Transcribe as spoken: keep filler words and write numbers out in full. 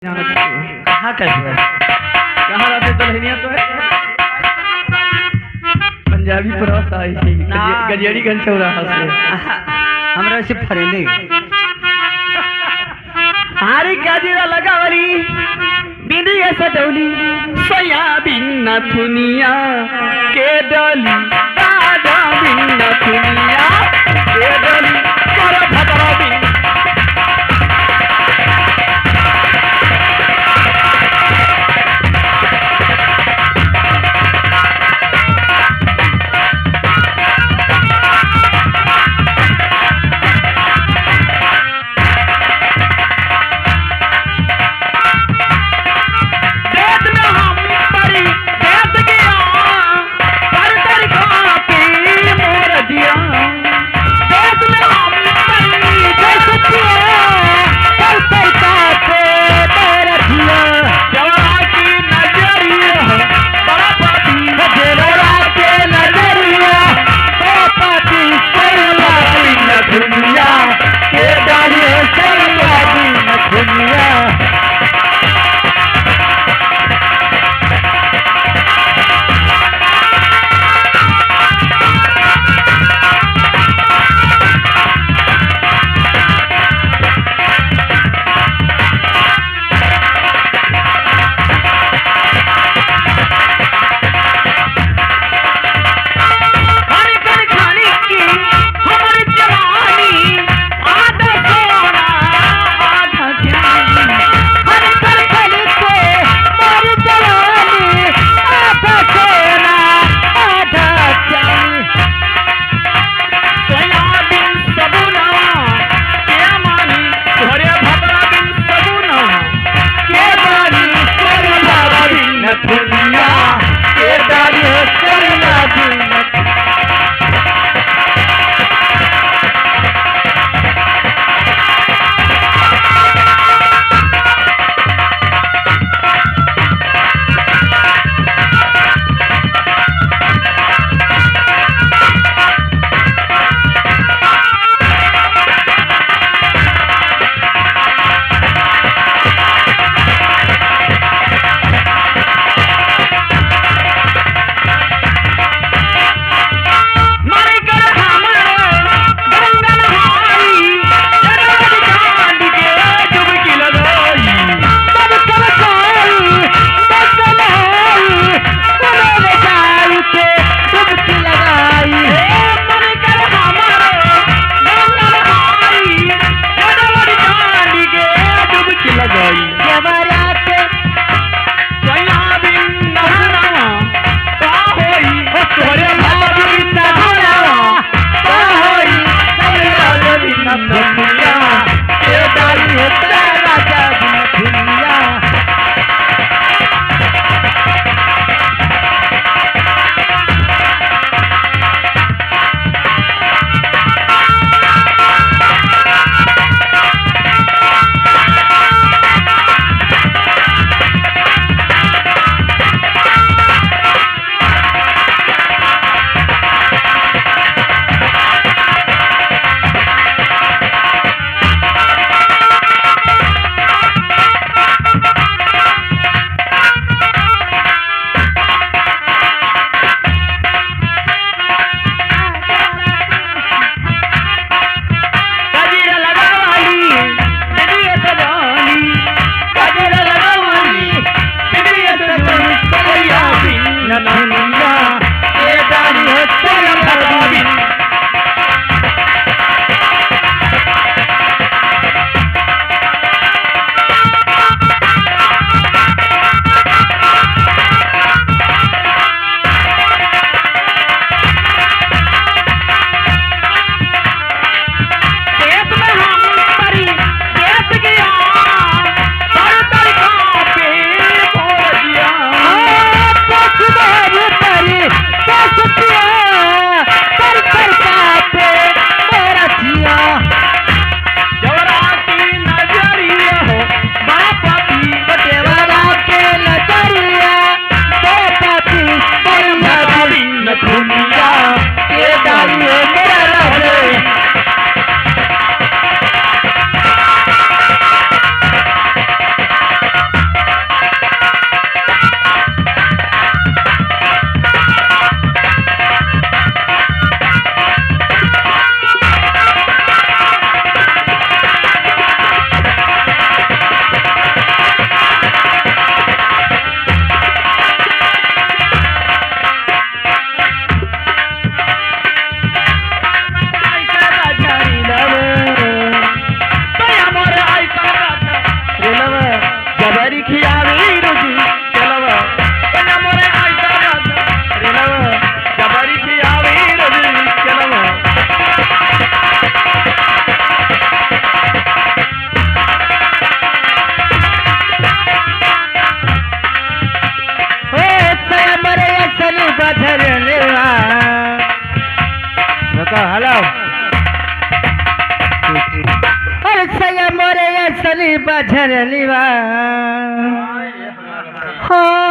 कहाँ का है? कहाँ रहते दुल्हनिया तो है? पंजाबी पुरवा से आई, ना। गज-, गजेड़ी गंज चौराहा से। हमरा से फरेंदे। हारी का जीरा लगावली, बिंदिया सजौली, सोयाबीन नथुनिया के डोली, राजा बिन नथुनिया के डोली, तोर भतरा बिन। देश में हम परी, देश गया, पर पर कांपी मोर जिया। देश में हम परी, देश पिया, पर पर कांपे मोर जिया। जवाना की नजरिया, बड़ा पापी, नजरिया, बड़ा पापी, सैया दुनिया। के डाली है सैया दिन दुनिया। खानी खानी खानी की हमर जवानी, आधा सोना, आधा चांदी। खियावी रोजी चलवा, ए ना मोरे आइता बात रेलवा, जबरी खियावी रोजी चलवा। ओ सया मोरे असन बझर लेवा। रुको, हेलो। अरे सया मोरे असन बझर लेवा। हो।